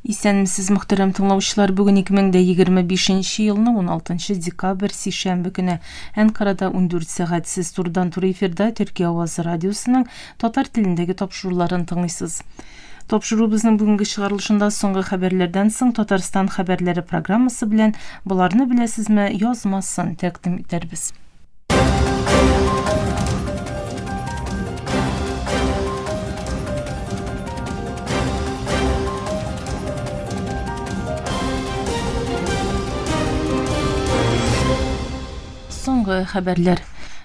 Исәнмесез, мөхтәрәм тыңлаучылар. Бүген 2025 елның 16 декабрь, сишәмбе көне. Әнкарада 14 сәгать. Сез турыдан-туры эфирда Төркия авазы радиосының татар телендәге тапшыруларын тыңлыйсыз. Тапшыруыбызның бүгенге чыгарылышында соңгы хәбәрләрдән соң Татарстан хәбәрләре программасы белән Боларны беләсезме язмасын тәкъдим итәрбез. Соңгы хәбәрләр.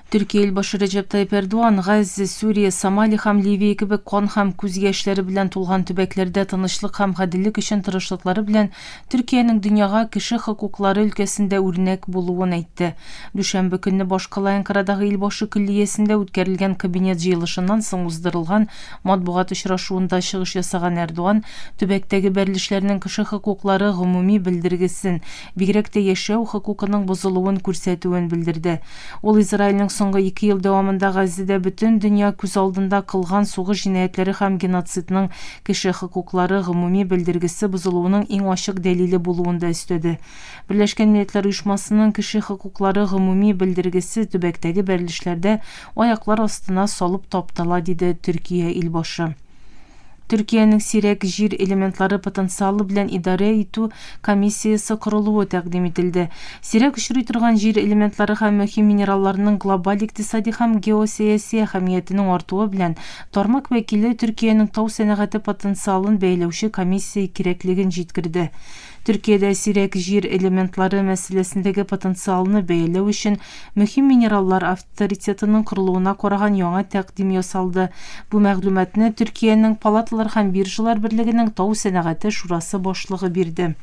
Төркия илбашы Рәҗәп Тайип Эрдоган Газзә, Сүрия, Сомали һәм Ливия кебек кан һәм күз яшьләре белән тулган төбәкләрдә тынычлык һәм гаделлек өчен тырышлыклары белән Төркиянең дөньяга кеше хокуклары өлкәсендә үрнәк булуын әйтте. Дүшәмбе көнне башкала Әнкарадагы Илбашы көллиясендә үткәрелгән кабинет җыелышыннан соң уздырылган матбугат очрашуында чыгыш ясаган Эрдоган төбәктәге бәрелешләрнең кеше хокуклары гомуми белдергесен, бигрәк тә яшәү хокукының бозылуын күрсәтүен белдерде. Ул Израильнең соңгы ике ел дәвамында Газзәдә бөтен дөнья күз алдында кылган сугыш җинаятьләре һәм геноцидның Кеше хокуклары гомуми белдергесе бозылуының иң ачык дәлиле булуын да өстәде. Берләшкән Милләтләр Оешмасының Кеше хокуклары гомуми белдергесе төбәктәге бәрелешләрдә аяклар астына салып таптала, диде Төркия илбашы. Төркиянең сирәк җир элементлары потенциалы белән идарә итү комиссиясе корылуы тәкъдим ителде. Сирәк очрый торган җир элементлары һәм мөһим минералларның глобаль икътисади һәм геосәяси әһәмиятенең артуы белән Тармак вәкиле Төркиянең тау сәнәгате потенциалын бәяләүче комиссия кирәклеген җиткерде. Төркиядә сирәк җир элементлары мәсьәләсендәге потенциалны бәяләү өчен мөһим минераллар авторитетының корылуына караган яңа тәкъдим ясалды. Бу мәгълүматны Төркиянең Палаталар һәм биржалар берлегенең тау сәнәгате шурасы башлыгы бирде.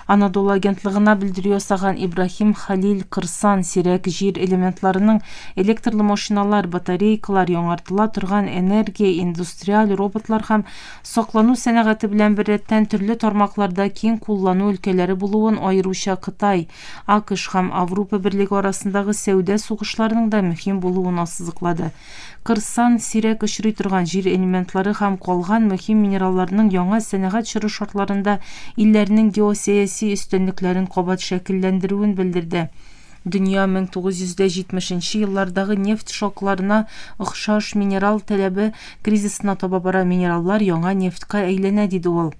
Анадолу агентлыгына белдерү ясаган Ибраһим Халил Кырсан сирәк җир элементларының электрлы машиналар, батарейкалар, яңартыла торган энергия, индустриаль роботлар һәм саклану сәнәгате белән беррәттән төрле тармакларда киң куллану өлкәләре булуын, аеруча Кытай, АКШ һәм Аврупа Берлеге арасындагы сәүдә сугышларының да мөһим булуын ассызыклады. Кырсан, сирәк очрый торган җир элементлары һәм калган мөһим минералларның яңа сәнәгать чоры шартларында илләрнең геосәяси өстенлекләрен кабат шәкелләндерүен белдерде. Дөнья 1970 нче еллардагы нефть шокларына охшаш минерал таләбе кризисына таба бара, минераллар яңа нефтькә әйләнә, диде ул.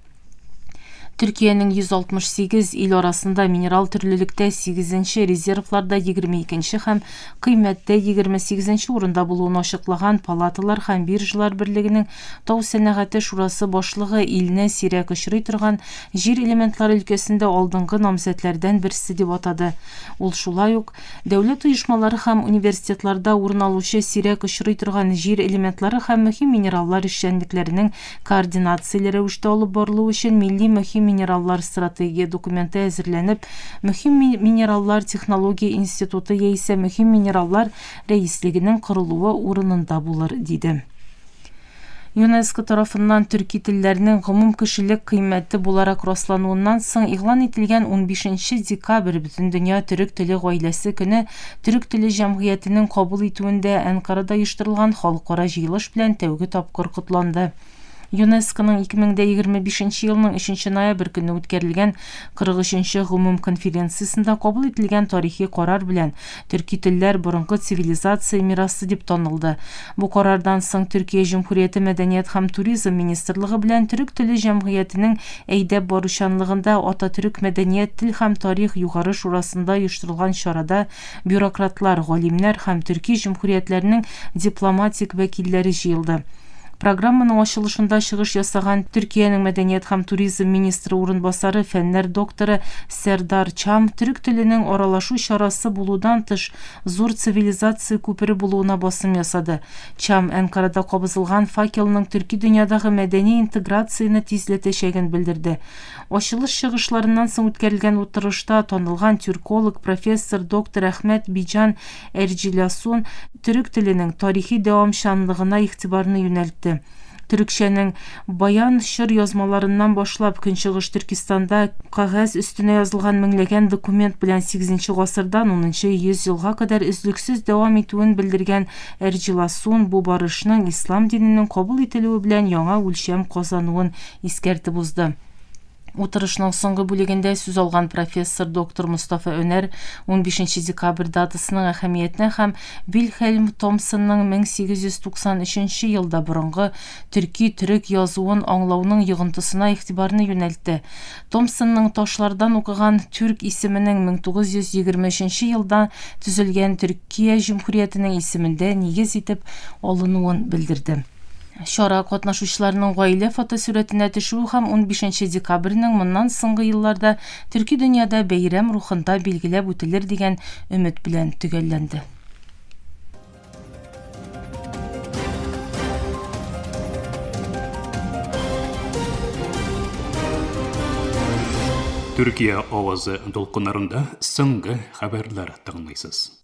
Төркиянең 168 ил арасында минерал төрлелектә сигезенче, резервларда 22 нче һәм кыйммәттә 28 нче урында булуын ачыклаган Палаталар һәм биржалар берлегенең Тау сәнәгате шурасы башлыгы илне сирәк очрый торган җир элементлары өлкәсендә алдынгы намзәтләрдән берсе дип атады. Ул шулай ук Дәүләт оешмалары һәм университетларда урын алучы сирәк очрый торган җир элементлары һәм мөһим минераллар эшчәнлекләренең координацияле рәвештә алып барылуы өчен Милли мөһим минераллар стратегия документы әзерләнеп, Мөһим минераллар технология институты яисә Мөһим минераллар рәислегенең корылуы урынында булыр, диде. ЮНЕСКО тарафыннан төрки телләрнең гомумкешелек кыйммәте буларак раслануыннан соң игълан ителгән унбишенче декабрь Бөтендөнья төрек теле гаиләсе көне Төрек теле җәмгыятенең кабул итүендә Әнкарада оештырылган халыкара җыелыш белән тәүге тапкыр котланды. ЮНЕСКОның 2025 нче елның өченче ноябрь көнне үткәрелгән 43 нче гомум конференциясендә кабул ителгән тарихи карар белән төрки телләр борынгы цивилизация мирасы дип танылды. Бу карардан соң Төркия Җөмһүрияте Мәдәният һәм туризм министрлыгы белән Төрек теле җәмгыятенең әйдәп баручанлыгында Ататөрек мәдәният, тел һәм тарих югары шурасында оештырылган чарада бюрократлар, галимнәр һәм төрки җөмһүриятләрнең дипломатик вәкилләре җыелды. Программаның ачылышында чыгыш ясаган Төркиянең мәдәният һәм туризм министры урынбасары, фәннәр докторы Сәрдар Чам төрек теленең аралашу чарасы булудан тыш, зур цивилизация күпере булуына басым ясады. Чам Әнкарада кабызылган факелның төрки дөньядагы мәдәни интеграцияне тизләтәчәген белдерде. Ачылыш чыгышларыннан соң үткәрелгән утырышта танылган тюрколог, профессор, доктор Әхмәт Биҗан Эрджилясун төрек теленең тарихи дәвамчанлыгына игътибарны юнәлтте. Төрекчәнең Баян чор язмаларыннан башлап Көнчыгыш Төркестанда кәгазь өстенә язылган меңләгән документ белән сигезенче гасырдан унынчы йөз елга кадәр өзлексез дәвам итүен белдергән Эрджиласун бу барышның ислам диненең кабул ителүе белән яңа үлчәм казануын искәртеп узды. Утырышның соңгы бүлегендә сүз алган профессор доктор Мостафа Өнәр 15 декабрь датасының әһәмиятенә һәм Вильһельм Томсонның 1893 елда борынгы төрки төрек язуын аңлауның йогынтысына игътибарны юнәлтте. Томсонның ташлардан укыган Түрк исеменең 1923 елда төзелгән Төркия Җөмһүриятенең исемендә нигез итеп алынуын белдерде. Чара катнашучыларының гаилә фотосурәтенә төшүе һәм 15 декабрьнең моннан соңгы елларда төрки дөньяда бәйрәм рухында билгеләп үтелер дигән өмет белән төгәлләнде. Төркия авазы дулкыннарында соңгы хәбәрләр тыңлыйсыз.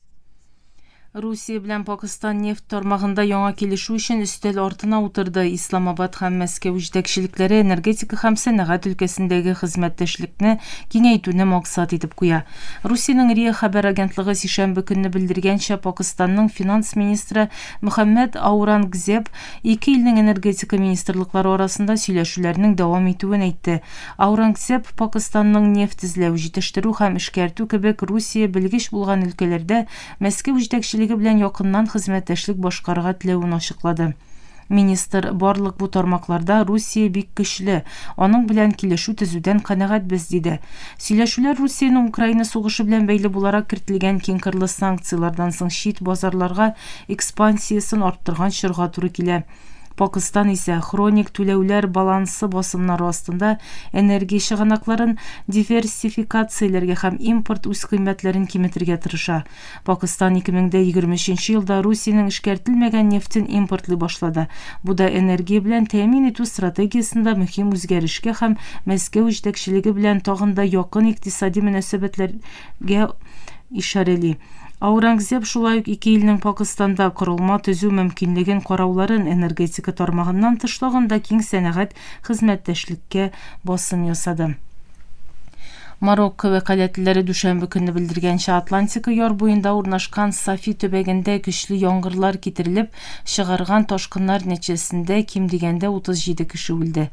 Русия белән Пакыстан нефть тармагында яңа килешү өчен өстәл артына утырды. Исламабад һәм Мәскәү җитәкчелекләре энергетика һәм сәнәгать өлкәсендәге хезмәттәшлекне киңәйтүне максат итеп куя. Русиянең РИА хәбәр агентлыгы сишәмбе көнне белдергәнчә, Пакыстанның финанс министры Мөхәммәд Аурангзеб ике илнең энергетика министрлыклары арасында сөйләшүләрнең дәвам итүен әйтте. Аурангзеб Пакыстанның нефть эзләү, җитештерү һәм эшкәртү кебек Русия белгеч булган өлкәләрдә Мәскәү җитәкчелеге белән якыннан хезмәттәшлек башкарырга теләвен ачыклады. Министр, барлык бу тармакларда Русия бик көчле, аның белән килешү төзүдән канәгатьбез, диде. Сөйләшүләр Русиянең Украина сугышы белән бәйле буларак кертелгән киңкырлы санкцияләрдән соң чит базарларга экспансиясен арттырган чорга туры килә. Пакыстан исә хроник түләүләр балансы басымнары астында энергия чыганакларын диверсификацияләргә һәм импорт үзкыйммәтләрен киметергә тырыша. Пакыстан 2023 елда Русиянең эшкәртелмәгән нефтен импортлый башлады. Бу да энергия белән тәэмин итү стратегиясендә мөһим үзгәрешкә һәм Мәскәү җитәкчелеге белән тагын да якын икътисади мөнәсәбәтләргә ишарәли. Аурангзеб шулай ук ике илнең Пакыстанда корылма төзү мөмкинлеген карауларын, энергетика тармагыннан тыш тагын да киң сәнәгать хезмәттәшлеккә басым ясады. Марокко вәкаләтлеләре дүшәмбе көнне белдергәнчә, Атлантика яр буенда урнашкан Сафи төбәгендә көчле яңгырлар китерелеп чыгарган ташкыннар нәтиҗәсендә ким дигәндә 37 кеше үлде.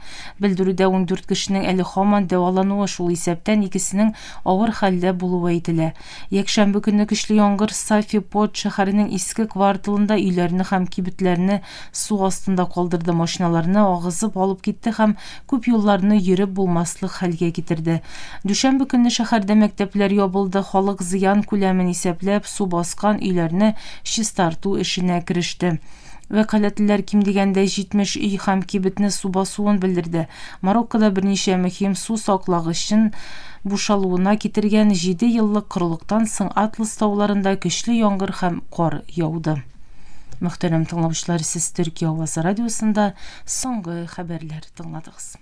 Белдерүдә 14 кешенең әле һаман дәвалануы, шул исәптән икесенең авыр хәлдә булуы әйтелә. Якшәмбе көнне көчле яңгыр Сафи-Порт шәһәренең иске кварталында өйләрне һәм кибетләрне су астында калдырды, машиналарны агызып алып китте һәм күп юлларны йөреп булмаслык хәлгә китерде. Дүшәмбе көнне шәһәрдә мәктәпләр ябылды, халык зыян күләмен исәпләп, су баскан өйләрне чистарту эшенә кереште. Вәкаләтлеләр ким дигәндә 70 өй һәм кибетне су басуын белдерде. Мароккода берничә мөһим су саклагычын бушалуына китергән җиде еллык корылыктан соң Атлас тауларында көчле яңгыр һәм кар яуды. Мөхтәрәм тыңлаучылар, сез Төркия авазы радиосында соңгы хәбәрләр тыңладыгыз.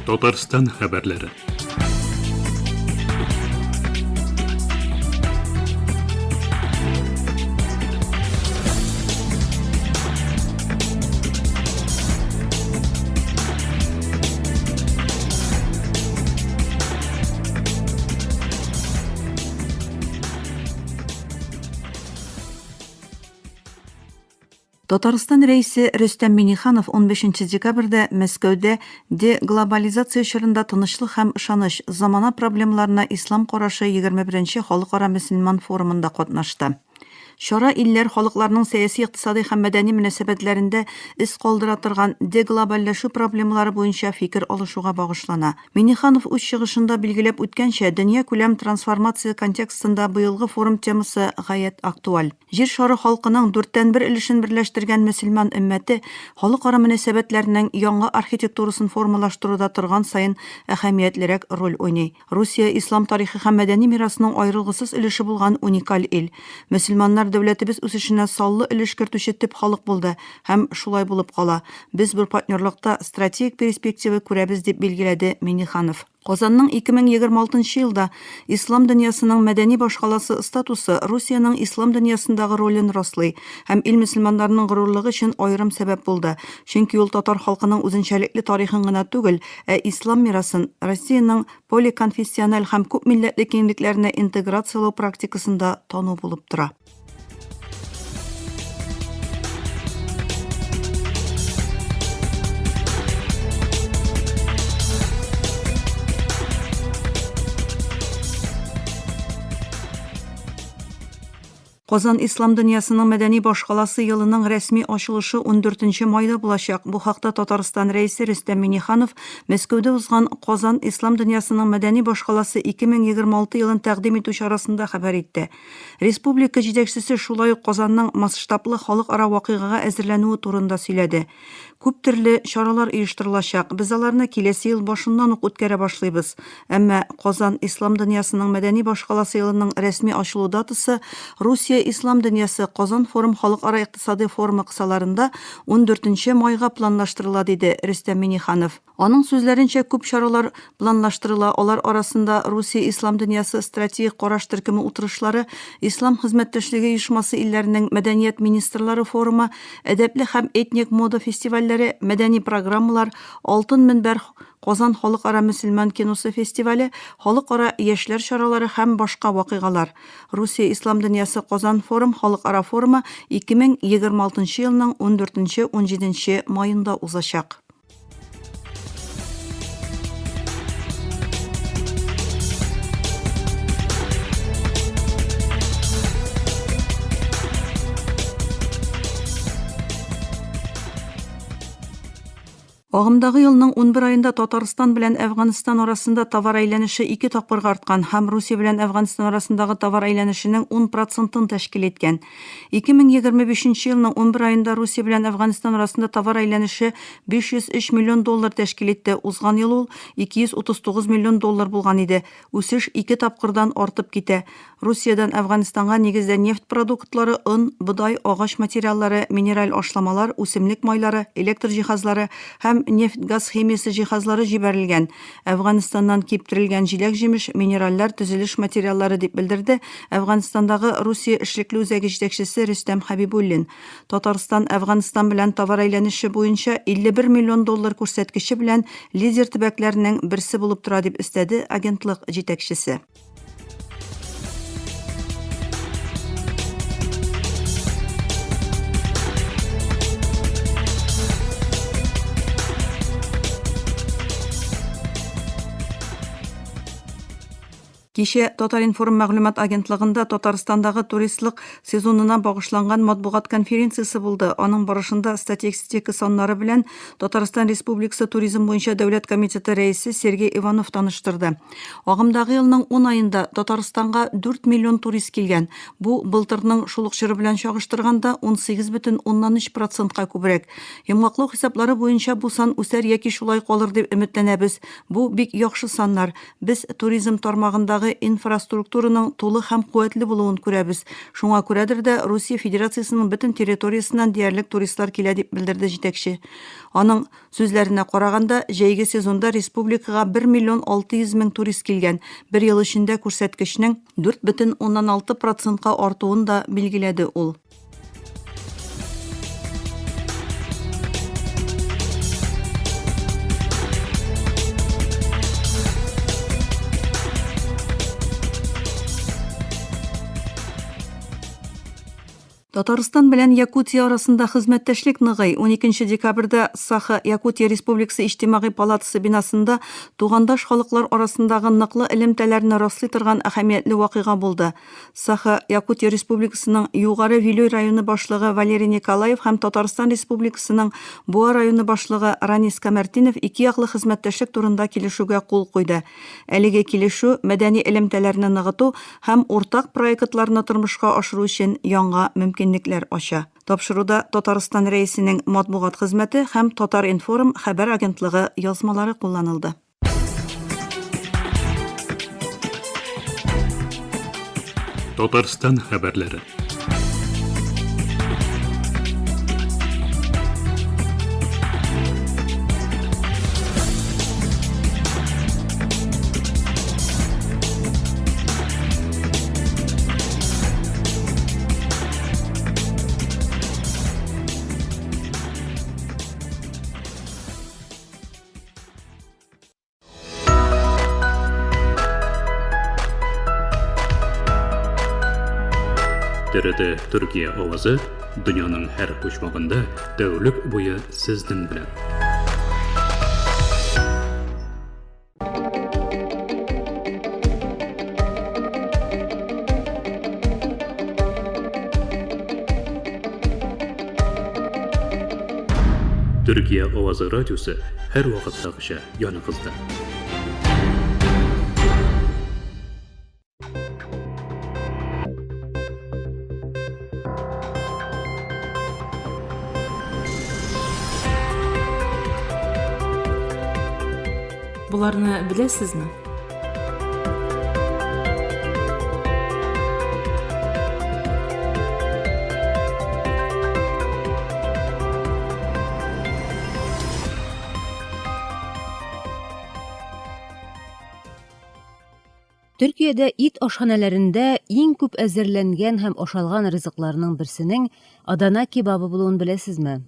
Татарстан хәбәрләре. Татарстан Рәисе Рөстәм Миңнеханов 15 декабрьдә Мәскәүдә Деглобализация чорында тынычлык һәм ышаныч, замана проблемаларына ислам карашы 21 нче халыкара мөселман форумында катнашты. Чара илләр халыкларның сәяси-икътисадый һәм мәдәни мөнәсәбәтләрендә эз калдыра торган деглобальләшү проблемалары буенча фикер алышуга багышлана. Миңнеханов үз чыгышында билгеләп үткәнчә, дөньякүләм трансформация контекстында быелгы форум темасы гаять актуаль. Җир шары халкының дүрттән бер өлешен берләштергән мөселман өммәте халыкара мөнәсәбәтләрнең яңа архитектурасын формалаштыруда торган саен әһәмиятлерәк роль уйный. Русия, ислам тарихы һәм мәдәни мирасының аерылгысыз өлеше булган уникаль ил. Мөселманнар дәүләтебез үсешенә саллы өлеш кертүче төп халык булды һәм шулай булып кала. Без бу партнерлыкта стратегик перспектива күрәбез, дип билгеләде Миңнеханов. Казанның 2026 нчы елда Ислам дөньясының мәдәни башкаласы статусы Русиянең ислам дөньясындагы ролен раслый һәм ил мөселманнарының горурлыгы өчен аерым сәбәп булды, чөнки ул татар халкының үзенчәлекле тарихын гына түгел, ә ислам мирасын Россиянең поликонфессиональ һәм күпмилләтле киңлекләренә интеграцияләү практикасын да тану булып тора. Казан Ислам дөньясының мәдәни башкаласы елының рәсми ачылышы ундүртенче майда булачак. Бу хакта Татарстан Рәисе Рөстәм Миңнеханов Мәскәүдә узган Казан Ислам дөньясының мәдәни башкаласы 2026 елын тәкъдим итү чарасында хәбәр итте. Республика җитәкчесе шулай ук Казанның масштаблы халыкара вакыйгага әзерләнүе турында сөйләде. Күп төрле чаралар оештырылачак, без аларны киләсе ел башыннан ук үткәрә башлыйбыз. Әмма Казан Ислам дөньясының мәдәни башкаласы елының рәсми ачылу датасы Русия Ислам дөньясы Казан форум халыкара икътисадый форумы кысаларында ундүртенче майга планлаштырыла, диде Рөстәм Миңнеханов. Аның сүзләренчә, күп чаралар планлаштырыла, алар арасында Русия Ислам дөньясы стратегик караш төркеме утырышлары, Ислам хезмәттәшлеге оешмасы илләренең мәдәният министрлары форумы, әдәпле һәм этник мода фестивальләре, мәдәни программалар, Алтын мөнбәр Казан халыкара мөселман киносы фестивале, халыкара яшьләр чаралары һәм башка вакыйгалар. Русия Ислам дөньясы Казан форум халыкара форумы 2026 елның ундүртенче-унҗиденче маенда узачак. Агымдагы елның 11 аенда Татарстан белән Әфганстан арасында товар әйләнеше ике тапкырга арткан һәм Русия белән Әфганстан арасындагы товар әйләнешенең 10 процентын тәшкил иткән. 2025 нче елның 11 аенда Русия белән Әфганстан арасында товар әйләнеше 503 миллион доллар тәшкил итте, узган ел ул 239 миллион доллар булган иде. Үсеш ике тапкырдан артып китә. Русиядән Әфганстанга нигездә нефть продуктлары, он, бодай, агач материаллары, минераль ашламалар, үсемлек майлары, электр җиһазлары һәм нефть-газ химиясе җиһазлары җибәрелгән. Әфганстаннан киптерелгән җиләк-җимеш, минеральләр, төзелеш материаллары, дип белдерде Әфганстандагы Русия эшлекле үзәге җитәкчесе Рөстәм Хәбибуллин. Татарстан Әфганстан белән товар әйләнеше буенча 51 миллион доллар күрсәткече белән лидер төбәкләрнең берсе булып тора, дип өстәде агентлык җитәкчесе. Кичә Татар-информ мәгълүмат агентлыгында Татарстандагы туристлык сезонына багышланган матбугат конференциясе булды. Аның барышында статистика саннары белән Татарстан Республикасы Туризм буенча дәүләт комитеты рәисе Сергей Иванов таныштырды. Агымдагы елның ун аенда Татарстанга 4 миллион турист килгән. Бу, былтырның шул ук чоры белән чагыштырганда, 18,3 процентка күбрәк. Йомгаклау хисаплары буенча бу сан үсәр яки шулай калыр дип өметләнәбез. Бу, бик яхшы саннар. Без туризм тармагындагы инфраструктураның тулы һәм куәтле булуын күрәбез. Шуңа күрәдер дә Русия Федерациясенең бөтен территориясеннән диярлек туристлар килә, дип белдерде җитәкче. Аның сүзләренә караганда, җәйге сезонда республикага 1 миллион 600 мең турист килгән. Бер ел эчендә күрсәткечнең 4,6 процентка артуын да билгеләде ул. Татарстан белән Якутия арасында хезмәттәшлек ныгый. 12 декабрьдә Саха Якутия Республикасы Иҗтимагый палатасы бинасында тугандаш халыклар арасындагы ныклы элемтәләрне раслый торган әһәмиятле вакыйга булды. Саха, Якутия Республикасының Югары Вилюй районы башлыгы Валерий Николаев һәм Татарстан Республикасының Буа районы башлыгы Ранис Камәртдинов икеяклы хезмәттәшлек турында килешүгә кул куйды. Әлеге килешү мәдәни элемтәләрне ныгыту һәм уртак проектларны тормышка ашыру өчен яңа мөмкинлекләр ача. Тапшыруда Татарстан Рәисенең матбугат хезмәте һәм Татар-информ хәбәр агентлыгы язмалары кулланылды. Татарстан хәбәрләре. TRT Төркия авазы дөньяның һәр почмагында тәүлек буе сезнең белән. Төркия авазы радиосы һәрвакыттагыча яныгызда. Боларны беләсезме? Төркиядә ит ашханәләрендә иң күп әзерләнгән һәм ашалган ризыкларның берсенең Адана кебабы булуын беләсезме?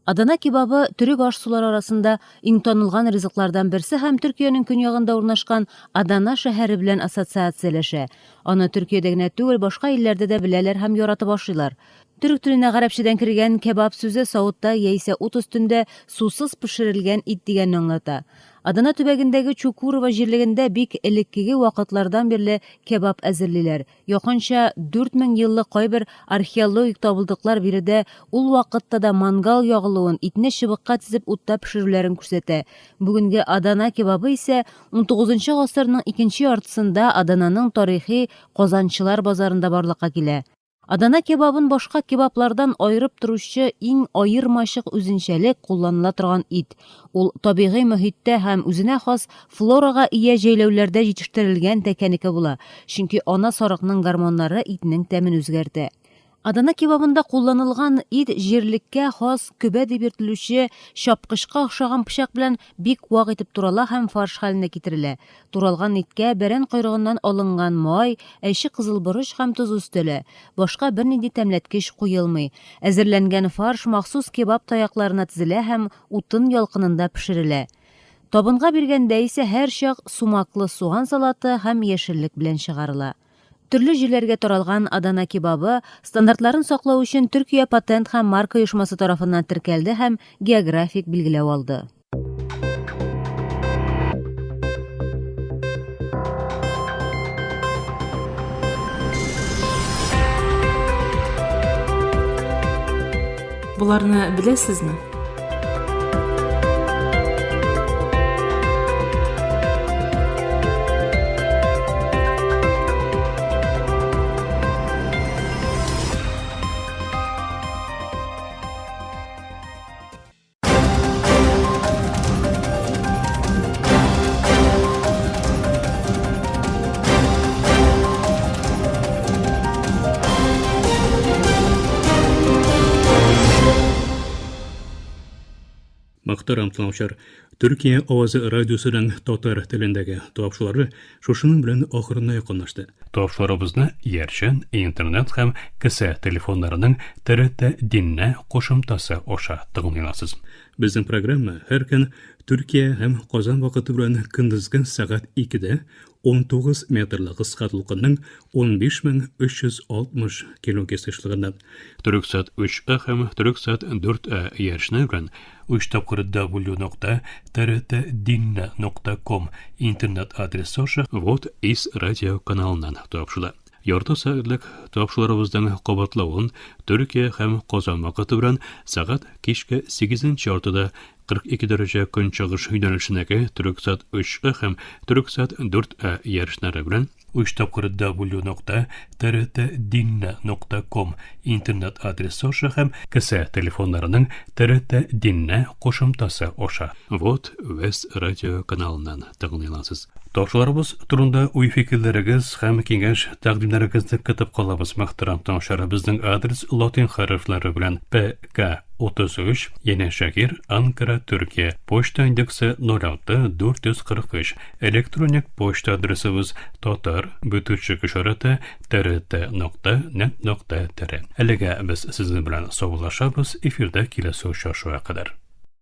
Адана кебабы төрек аш-сулары арасында иң танылган ризыклардан берсе һәм Төркиянең көньягында урнашкан Адана шәһәре белән ассоциацияләшә. Аны Төркиядә генә түгел, башка илләрдә дә беләләр һәм яратып ашыйлар. Төрек теленә гарәпчәдән кергән кәбаб сүзе савытта яисә ут өстендә сусыз пешерелгән ит дигәнне аңлата. Адана төбәгендәге Чукурова җирлегендә бик элеккеге вакытлардан бирле кәбаб әзерлиләр. Якынча 4000 еллык кайбер археологик табылдыклар биредә ул вакытта да мангал ягылуын, итне чыбыкка тезеп утта пешерүләрен күрсәтә. Бүгенге Адана кебабы исә унтугызынчы гасырның икенче яртысында Адананың тарихи Казанчылар базарында барлыкка килә. Адана кебабын башка кебаблардан аерып торучы иң аермачык үзенчәлек, кулланыла торган ит. Ул табигый мохиттә һәм үзенә хас флорага ия җәйләүләрдә җитештерелгән тәкәнеке була, чөнки ана сарыкның гормоннары итнең тәмен үзгәртә. Адана кебабында кулланылган ит җирлеккә хас көбә дип йөртелүче чапкычка охшаган пычак белән бик вак итеп турала һәм фарш хәленә китерелә. Туралган иткә бәрән койрыгыннан алынган май, әче кызыл борыч һәм тоз өстәлә. Башка бернинди тәмләткеч куелмый. Әзерләнгән фарш махсус кебаб таякларына тезелә һәм утын ялкынында пешерелә. Табынга биргәндә исә һәрчак сумаклы суган салаты һәм яшеллек белән чыгарыла. Төрле җирләргә таралган Адана кебабы, стандартларын саклау өчен Төркия патент һәм марка оешмасы тарафыннан теркәлде һәм географик билгеләү алды. Боларны беләсезме? Мөхтәрәм тыңлаучылар, Төркия авазы радиосының татар телендәге тапшырулары шушының белән ахырына якынлашты. Тапшыруларыбызны иярчен, интернет һәм кесә телефоннарының ТРТ Динне кушымтасы аша тыңлый аласыз. Безнең программа һәр көн Төркия һәм Казан вакыты белән көндезге сәгать 2-дә 19 метрлы кыска дулкынның 15360 килогерц ешлыгыннан Төрексат 3А һәм Төрексат 4А иярчене белән 3 тапкыр w нокта trtdinne.com интернет адресы аша Вот из радио каналыннан тапшырыла. Ярты сәгатьлек тапшыруларыбызның кабатлавын Төркия һәм Казан вакыты белән сәгать кичке сигезенче яртыда 42 дәрәҗә көнчыгыш юнәлешендәге Төрексат 3А һәм Төрексат 4А ярышлары белән 3 тапкыр w нокта trtdinne нокта ком интернет адресы аша һәм кесә телефоннарының TRT Dinne кушымтасы аша Вот Вест радио каналыннан тыңлый аласыз. Тапшыруларыбыз турында уй-фикерләрегез һәм киңәш-тәкъдимнәрегезне көтеп калабыз, мөхтәрәм тыңлаучылар. Безнең адрес латин хәрефләре белән ПК 33, Янәшәһир, Анкара, Төркия. Почта индексы 06 443. Электроник почта адресыбыз татар бөтүчек ишарәте trt нокта нет нокта tr. Әлегә без сезнең белән саубуллашабыз, эфирдә киләсе очрашуга кадәр.